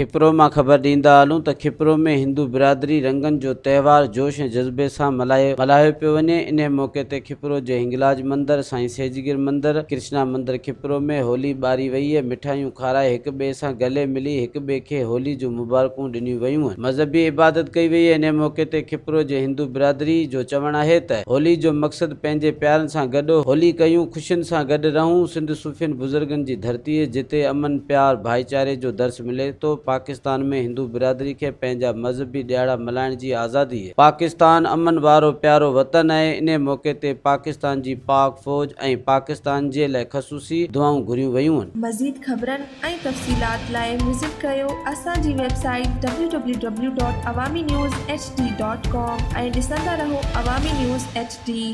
کپرو مان خبر ڏيندا هلون ته کپرو ۾ هندو برادري رنگن جو تهوار جوش ۽ جذبي سان ملهايو ملهايو پيو وڃي انهي موقعي تي کپرو جي هنگلاج مندر، سائين سيجگر مندر، ڪرشنا مندر کپرو ۾ هولي ٻاري وئي مٺايون کارائي هڪ ٻئي سان گلي ملي هڪ ٻئي کي هولي جون مبارڪون ڏنيون ويون مذهبي عبادت ڪئي وئي انهي موقعي تي کپرو جي هندو برادري جو چوڻ آهي ته هولي جو مقصد پنهنجي پيارن سان گڏ هولي ڪيون خوشين سان گڏ رهون سنڌ صوفين بزرگن جي ڌرتي جتي امن پيار ڀائيچاري جو درس ملي ٿو پاڪستان ۾ هندو برادري کي پنهنجا مذهبي ڏهاڙا ملهائڻ جي آزادي پاڪستان امن وارو پيارو وطن آهي انهي موقعي تي پاڪستان جي پاڪ فوج ۽ پاڪستان جي لاء خصوصي دعائون گهريون ويون. مزيد خبرن ۽ تفصيلات لاء وزٽ ڪريو اسان جي website W W W dot Awami news H D dot com ۽ ڏسندا رهو عوامي نيوز ايڇ ڊي.